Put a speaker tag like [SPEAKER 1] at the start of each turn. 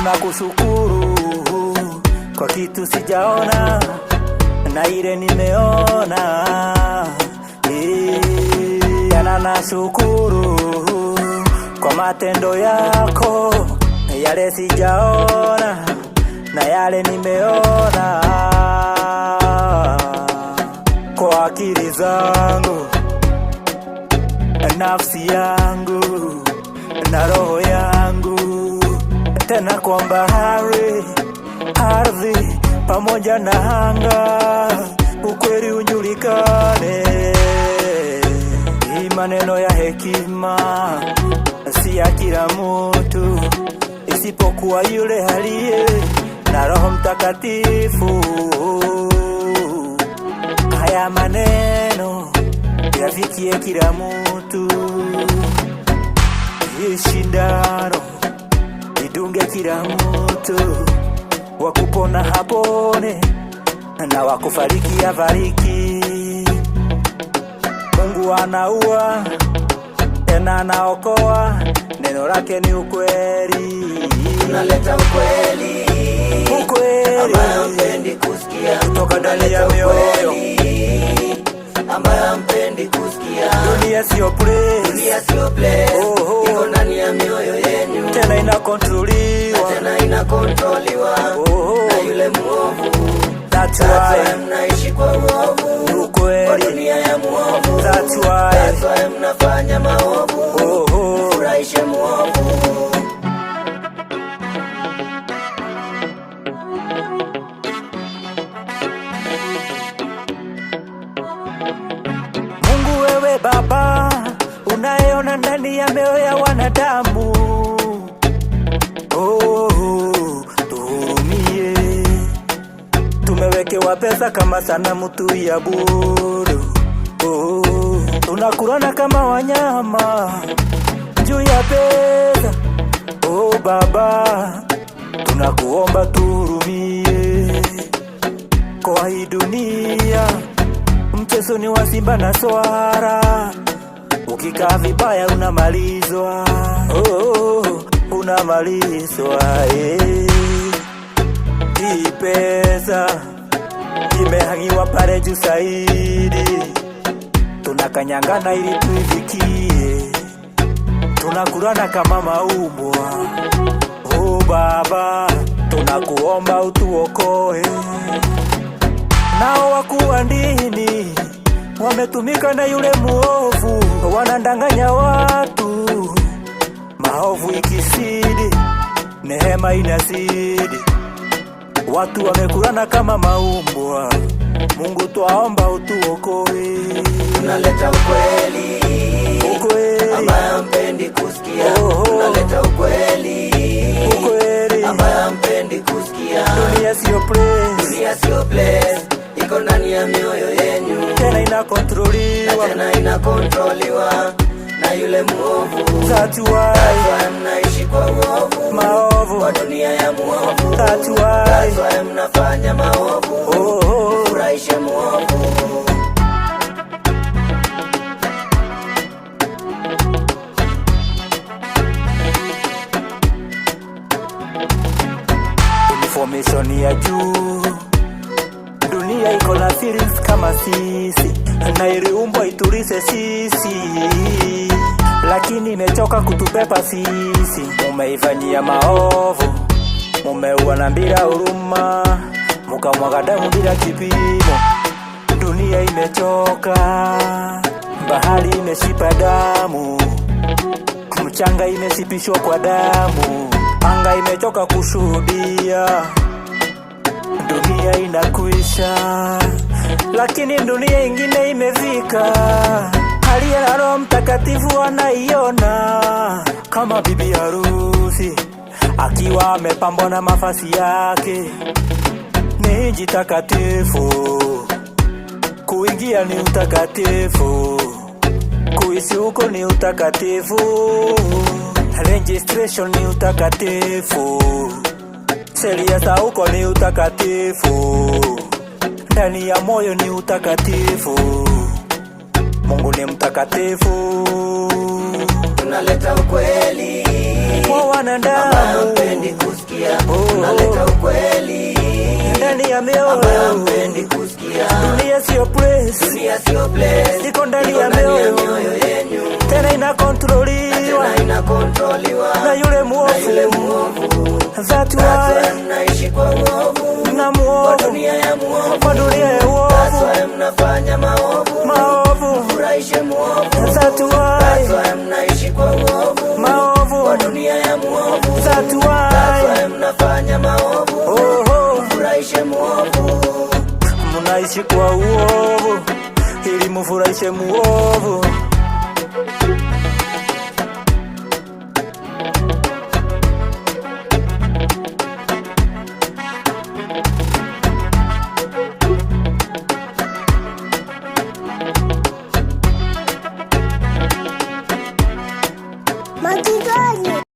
[SPEAKER 1] Tunakushukuru kwa kitu sijaona na ile nimeona. Tena nashukuru kwa matendo yako, yale sijaona na yale nimeona kwa akili zangu, nafsi yangu na roho yangu, tena kwa bahari, ardhi pamoja na anga, ukweli ujulikane. Hii maneno ya hekima si ya kila mtu, isipokuwa yule aliye na Roho Mtakatifu. Haya maneno yafikie kila mtu, hii shindano idunge kila mtu, wakupona hapone na wakufariki afariki. Mungu anaua tena anaokoa, neno lake ni ukweli.
[SPEAKER 2] Tunaleta ukweli
[SPEAKER 1] Ukweli
[SPEAKER 2] ambayo hampendi kusikia,
[SPEAKER 1] kutoka ndani ya
[SPEAKER 2] Tunaleta
[SPEAKER 1] mioyo.
[SPEAKER 2] ukweli ambayo hampendi kusikia.
[SPEAKER 1] Dunia sio place,
[SPEAKER 2] Dunia sio place,
[SPEAKER 1] Oh, oh.
[SPEAKER 2] iko ndani ya mioyo yenu,
[SPEAKER 1] tena inakontroliwa.
[SPEAKER 2] tena inakontroliwa
[SPEAKER 1] Oh,
[SPEAKER 2] na yule muovu.
[SPEAKER 1] That's
[SPEAKER 2] That's
[SPEAKER 1] why
[SPEAKER 2] why mnaishi kwa uovu,
[SPEAKER 1] ukweli.
[SPEAKER 2] kwa dunia ya muovu.
[SPEAKER 1] That's why.
[SPEAKER 2] That's why mnafanya maovu,
[SPEAKER 1] Oh.
[SPEAKER 2] furahishe muovu.
[SPEAKER 1] Mungu wewe Baba, unayeona ndani ya mioyo ya wanadamu, oh, tuhurumie. Tumewekewa pesa kama sanamu tuiabudu. Oh, tunakulana kama wanyama juu ya pesa. Oh Baba, tunakuomba tuhurumie kwa hii dunia mchezo ni wa simba na swara, ukikaa vibaya unamalizwa. Oh, unamalizwa eh. Hii pesa imehangiwa pale juu zaidi, tunakanyangana ili tuifikie, tunakulana kama maumbwa. Oh Baba, tunakuomba utuokoe. Nao wakuu wa dini wametumika na yule muovu, wanandanganya watu. Maovu ikizidi, neema inazidi. Watu wamekulana kama maumbwa. Mungu twaomba utuokoe.
[SPEAKER 2] Tunaleta ukweli
[SPEAKER 1] Ukweli,
[SPEAKER 2] ambayo hampendi kusikia.
[SPEAKER 1] Oh, oh.
[SPEAKER 2] Tunaleta ukweli
[SPEAKER 1] ukweli,
[SPEAKER 2] ambayo hampendi kusikia.
[SPEAKER 1] Dunia sio place,
[SPEAKER 2] Dunia sio place, iko ndani ya mioyo yenu,
[SPEAKER 1] tena
[SPEAKER 2] na
[SPEAKER 1] inakontroliwa.
[SPEAKER 2] tena inakontroliwa na yule muovu.
[SPEAKER 1] That's why
[SPEAKER 2] That's why mnaishi kwa uovu,
[SPEAKER 1] maovu,
[SPEAKER 2] kwa dunia ya muovu.
[SPEAKER 1] That's why
[SPEAKER 2] That's why mnafanya maovu,
[SPEAKER 1] oh.
[SPEAKER 2] furahishe muovu.
[SPEAKER 1] Information ya juu, dunia iko na feelings kama sisi, na iliumbwa itulize sisi, lakini imechoka kutupepa sisi. Mumeifanyia maovu, mumeuana bila huruma, mukamwaga damu bila kipimo. Dunia imechoka, bahari imeshipa damu, mchanga imesipishwa kwa damu, anga imechoka kushuhudia, dunia inakwisha, lakini dunia ingine imefika. Aliye na Roho Mtakatifu anaiona kama bibi harusi akiwa amepambwa na mavazi yake. Ni nchi takatifu, kuingia ni utakatifu, kuishi huko ni utakatifu, registration ni utakatifu, sheria za huko ni utakatifu, ndani ya moyo ni utakatifu. Mungu ni mtakatifu
[SPEAKER 2] Tunaleta ukweli
[SPEAKER 1] kwa
[SPEAKER 2] ambayo
[SPEAKER 1] wanadamu.
[SPEAKER 2] hampendi kusikia. kusikia.
[SPEAKER 1] Oh.
[SPEAKER 2] Tunaleta ukweli
[SPEAKER 1] ndani ya
[SPEAKER 2] ambayo
[SPEAKER 1] mioyo.
[SPEAKER 2] hampendi kusikia.
[SPEAKER 1] Dunia sio place,
[SPEAKER 2] Dunia sio place,
[SPEAKER 1] iko ndani
[SPEAKER 2] iko
[SPEAKER 1] ya
[SPEAKER 2] ndani ya
[SPEAKER 1] mioyo,
[SPEAKER 2] mioyo yenyu,
[SPEAKER 1] tena inakontroliwa
[SPEAKER 2] tena inakontroliwa
[SPEAKER 1] na yule
[SPEAKER 2] na yule
[SPEAKER 1] muovu.
[SPEAKER 2] muovu.
[SPEAKER 1] That's
[SPEAKER 2] That's
[SPEAKER 1] why
[SPEAKER 2] why mnaishi kwa uovu,
[SPEAKER 1] na
[SPEAKER 2] kwa
[SPEAKER 1] muovu,
[SPEAKER 2] dunia ya muovu.
[SPEAKER 1] kwa dunia ya
[SPEAKER 2] That's
[SPEAKER 1] uovu,
[SPEAKER 2] why mnafanya maovu,
[SPEAKER 1] maovu.
[SPEAKER 2] furahishe muovu.
[SPEAKER 1] That's why
[SPEAKER 2] That's why mnaishi kwa uovu,
[SPEAKER 1] maovu.
[SPEAKER 2] kwa dunia ya muovu.
[SPEAKER 1] That's
[SPEAKER 2] That's
[SPEAKER 1] why
[SPEAKER 2] why mnafanya maovu,
[SPEAKER 1] oh, oh.
[SPEAKER 2] furahishe muovu.
[SPEAKER 1] Mnaishi kwa uovu ili mufurahishe muovu.
[SPEAKER 3] Makigoli.